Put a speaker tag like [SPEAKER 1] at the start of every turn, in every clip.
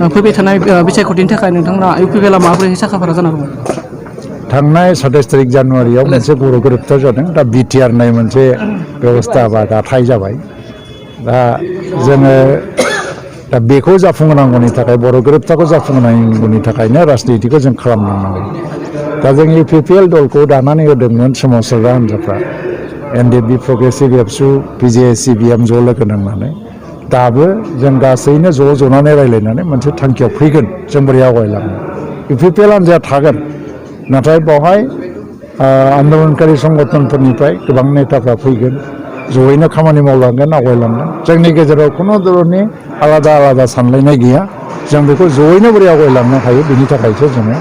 [SPEAKER 1] फैबाय थानाय बिसायख'थिनि थाखाय नोंथांमोना इउपिपिएलआ माबोरै साखाफारा जाना दङ?
[SPEAKER 2] थांनाय 27 तारिख जानुवारियाव मोनसे बर' गोरोबथा जादों। दा बिटिआर होननाय मोनसे बेबस्था बा दाथाय जाबाय। दा जोङो दा बेखौ जाफुंहोनांगौनि थाखाय बर' गोरोबथाखौ जाफुंहोनांगौनि थाखायनो राजनितिखौ जों खालामलांनांगौ। दा जों इउपिपिएल दलखौ दानानै होदोंमोन सोमावसारग्रा हान्जाफ्रा एनडिएफबि, प्रग्रेसिभ एबसु, पिजिए, सिपिएम ज' लोगो नांनानै। दाबो जों गासैनो ज' ज'नानै रायज्लायनानै मोनसे थांखियाव फैगोन जों बोरै आवगायलांनो। इउपिपिएल हान्जाया थागोन, नाथाय बेवहाय आन्दलनकारि संगठनफोरनिफ्राय गोबां नेताफ्रा फैगोन, जयैनो खामानि मावलांगोन, आवगायलांगोन। जोंनि गेजेराव खुनु धरननि आलादा आलादा सानलायनाय गैया। जों बेखौ जयैनो बोरै आवगायलांनो हायो बेनि थाखायसो जोङो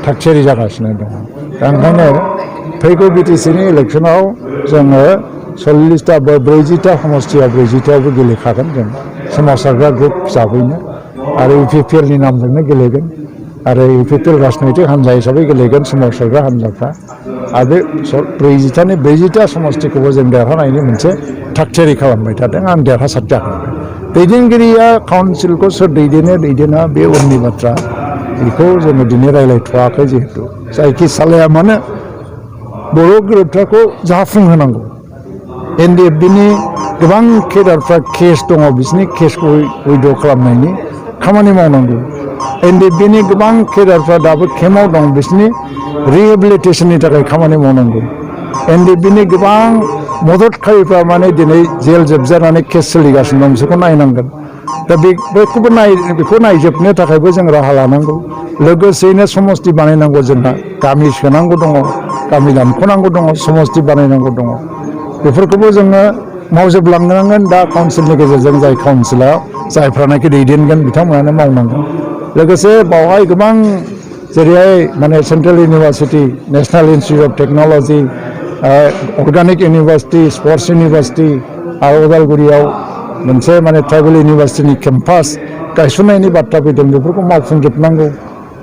[SPEAKER 2] थागथियारि जागासिनो दङ। दा ओंखायनो फैगौ बिटिसिनि इलेक्सनाव जोङो 40टा बा 40टा समस्तियाव 40टायावबो गेलेखागोन जों सोमावसारग्रा ग्रुप हिसाबैनो आरो इउपिपिएलनि नामजोंनो गेलेगोन आरो इउपिपिएल राजनैतिक हान्जा हिसाबै गेलेगोन सोमावसारग्रा हान्जाफ्रा आरो 40टा समस्तिखौबो जों देरहानायनि मोनसे थागथियारि खालामबाय थादों। आं देरहासार जागोन। दैदेनगिरिया काउन्सिलखौ सोर दैदेना बे उननि बाथ्रा। बेखौ जोङो दिनै रायज्लायथ'वाखै। जिहेतु जायखि सालाया मानो बर' गोरोबथाखौ जाफुंहोनांगौ। एनडिएफबिनि गोबां केडारफ्रा केस दङ, बिसोरनि केसखौ उइड्र' खालामनायनि खामानि मावनांगौ। एनडिएफबिनि गोबां केडारफ्रा दाबो केम्पआव दं, बिसोरनि रिहेबिलिटेसननि थाखाय खामानि मावनांगौ। एनडिएफबिनि गोबां मददखारिफ्रा माने दिनै जेल जोबजानानै केस सोलिगासिनो दं, बिसोरखौ नायनांगोन। दा बेखौ नायजोबनो थाखायबो जों राहा लानांगौ। लोगोसेयैनो समस्ति बानायनांगौ। जोंहा गामि सोनांगौ दङ, गामि दानख'नांगौ दङ, समस्ति बानायनांगौ दङ। बेफोरखौबो जोङो मावजोबलांनांगोन। दा काउन्सिलनि गेजेरजों जाय काउन्सिला जायफ्रानाखि दैदेनगोन बिथांमोनानो मावनांगोन। लोगोसे बावहाय गोबां जेरैहाय माने central university, national institute of technology, organic university, sports university आरो उदालगुरियाव मोनसे माने ट्राइबेल इउनिभारसिटिनि केम्पास गायसननायनि बाथ्रा फैदों। बेफोरखौ मावफुंजोबनांगौ।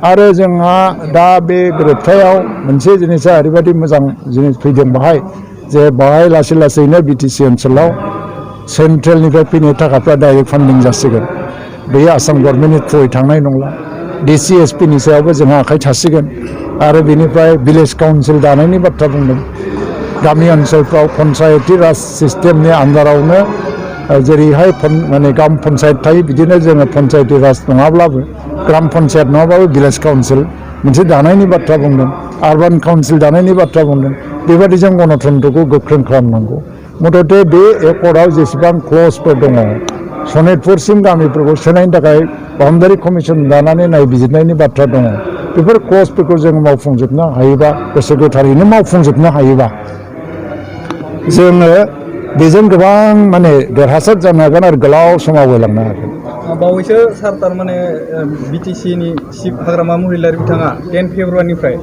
[SPEAKER 2] आरो जोंहा दा बे गोरोबथायाव मोनसे जिनिसा ओरैबायदि मोजां जिनिस फैदों बाहाय, जे बाहाय लासै लासैनो बिटिसि ओनसोलाव सेन्ट्रेलनिफ्राय फैनाय थाखाफ्रा डाइरेक्ट फान्डिं जासिगोन। बे आसाम गभर्नमेन्टनि थ्रुयै थांनाय नंला। डिसि एसपिनि सायावबो जोंहा आखाइ थासिगोन। आरो बेनिफ्राय भिलेज काउन्सिल दानायनि बाथ्रा बुंदों। गामि ओनसोलफ्राव पन्सायती राज सिस्टेमनि आन्दारावनो जेरैहाय माने ग्राम पन्सायत थायो, बिदिनो जोङो पन्सायती राज नङाब्लाबो ग्राम पन्सायत नङाब्लाबो भिलेज काउन्सिल मोनसे दानायनि बाथ्रा बुंदों। आरबान काउन्सिल दानायनि बाथ्रा बुंदों। बेबायदि जों गणतन्त्रखौ गोख्रों खालामनांगौ। मथथे बे एकर्डआव जेसेबां क्लजफोर दङ, सनितपुरसिम गामिफोरखौ सोनायनि थाखाय बाउन्डारि कमिसन दानानै नायबिजिरनायनि बाथ्रा दङ। बेफोर क्लजफोरखौ जों मावफुंजोबनो हायोबा, गोसो गोथारैनो मावफुंजोबनो हायोबा, जोङो बेजों गोबां माने देरहासार जानो हागोन आरो गोलाव सम आवगायलांनो हागोन।
[SPEAKER 3] बावैसो सार थारमाने बिटिसिनि चिफ हाग्रामा महिलारि बिथाङा 10 फेब्रुवारिनिफ्राय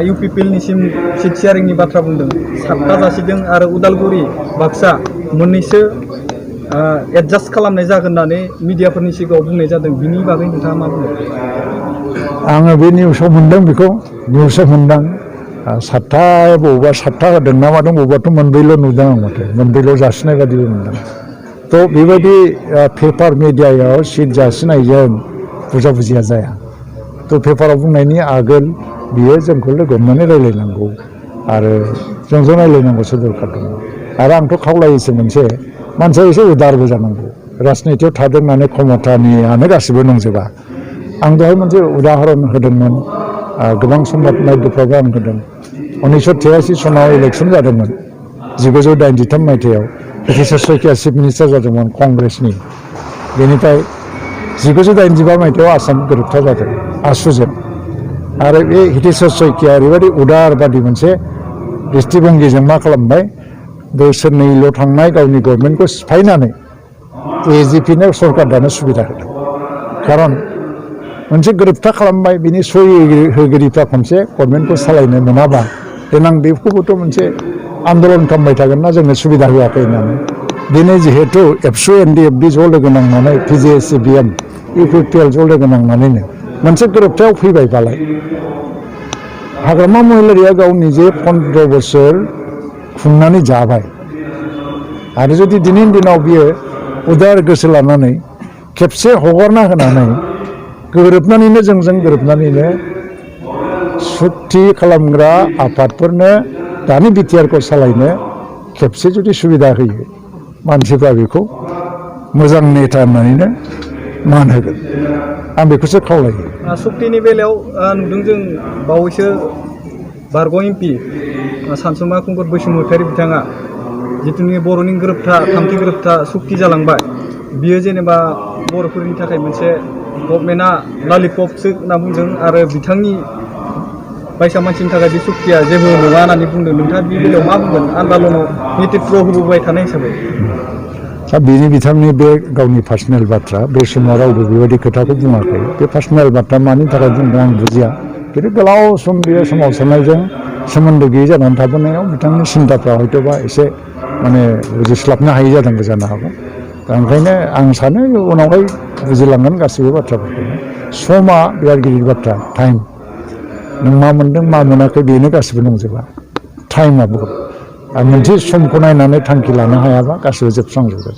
[SPEAKER 3] इउपिपिएलनिसिम सिट शेयारिंनि बाथ्रा बुंदों। 7टा जासिदों आरो उदालगुरि, बाक्सा मोननैसो एडजास्ट खालामनाय जागोन होननानै मिडियाफोरनि सिगाङाव बुंनाय जादों। बिनि बागै नोंथाङा मा बुङो?
[SPEAKER 2] आङो बे निउसाव मोनदों, बेखौ निउसाव मोनदों। 7टा बबेबा 7टा होदों ना मादों, बबेबाथ' मोनब्रैल' नुदों आं। माथो मोनब्रैल' जासिनाय बादिबो मोनदों। थ' बेबायदि पेपार मिडियायाव सिट जासिनायजों बुजा बुजिया जाया। थ' पेपाराव बुंनायनि आगोल बियो जोंखौ लोगो हमनानै रायज्लायनांगौ आरो जोंजों रायज्लायनांगौसो दरखार दङ। आरो आंथ' खावलायोसो मोनसे मानसिया एसे उदारबो जानांगौ। राजनितियाव थादों होननानै क्षमतानियानो गासिबो नंजोबा। आं दहाय मोनसे उदाहरन होदोंमोन, गोबां संबाद माध्यमफ्रावबो आं होदों। 1983 सनाव इलेक्सन जादोंमोन। 1983 मायथाइयाव हितेश्वर शइकिया चिफ मिनिस्टार जादोंमोन कंग्रेसनि। बेनिफ्राय 1985 मायथाइयाव आसाम गोरोबथा जादों आसुजों। आरो बे हितेश्वर शइकिया ओरैबायदि उदारबादि मोनसे दृष्टिभंगिजों मा खालामबाय, बोसोरनैल' थांनाय गावनि गभर्नमेन्टखौ सिफायनानै एजिपिनो सरकार दानो सुबिदा होदों। खारन मोनसे गोरोबथा खालामबाय, बिनि सहि होगिरिफ्रा खनसे गभर्नमेन्टखौ सालायनो मोनाबा देनां बेखौबोथ' मोनसे आन्दलन खालामबाय थागोन ना, जोंनो सुबिदा होआखै होननानै। दिनै जिहेतु एबसु एनडिएफबि ज' लोगो नांनानै पिजिए सिपिएम इउपिपिएल ज' लोगो नांनानैनो मोनसे गोरोबथायाव फैबायबालाय, हाग्रामा महिलारिया गाव निजे 15 बोसोर खुंनानै जाबाय। आरो जुदि दिनैनि दिनाव बियो उदार गोसो लानानै खेबसे हगारना होनानै गोरोबनानैनो जोंजों गोरोबनानैनो सुक्ति खालामग्रा आफादफोरनो दानि बिटिआरखौ सालायनो खेबसे जुदि सुबिदा होयो मानसिफ्रा बेखौ मोजां नेता होननानैनो मान होगोन आं बेखौसो खावलायो।
[SPEAKER 3] सुक्तिनि बेलायाव नुदों जों बावैसो बारग' एमपि सानसुमा खुंगुर बैसुमुतियारि बिथाङा जिथुनि बर'नि गोरोबथा थामथि गोरोबथा सुक्ति जालांबाय बियो जेनेबा बर'फोरनि थाखाय मोनसे गभर्नमेन्टआ लालिपपसो होनना बुंदों आरो बिथांनि बायसा मानसिनि थाखाय बे सुक्तिया जेबो नङा होननानै बुंदों। नोंथाङा बे बेलायाव मा बुंगोन आन्दालनाव नेतृत्व होबोबाय थानाय हिसाबै?
[SPEAKER 2] दा बेनि बिथांनि बे गावनि पार्सनेल बाथ्रा बे समाव रावबो बेबायदि खोथाखौ बुङाखै। बे पार्सनेल बाथ्रा मानि थाखाय बुंदों आं बुजिया। खिन्थु गोलाव सम बेयो सोमावसारनायजों सोमोन्दो गैयै जानानै थाबोनायाव बिथांनि सिन्ताफ्रा हयथ'बा एसे माने बुजिस्लाबनो हायै जादोंबो जानो हागौ। दा ओंखायनो आं सानो उनावहाय बुजिलांगोन गासैबो बाथ्राफोरखौनो। समा बिराद गिदिर बाथ्रा टाइम नों मा मोन्दों मा मोनाखै बेनो गासिबो नंजोबा टाइमा बहुत आरो मोनसे समखौ नायनानै थांखि लानो हायाबा गासिबो जोबस्रांजोबगोन।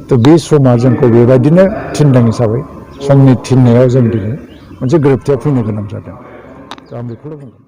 [SPEAKER 2] थ' बे समा जोंखौ बेबायदिनो थिनदों हिसाबै समनि थिननायाव जों दिनै मोनसे गोरोबथायाव फैनो गोनां जादों। दा आं बेखौल' बुंगोन।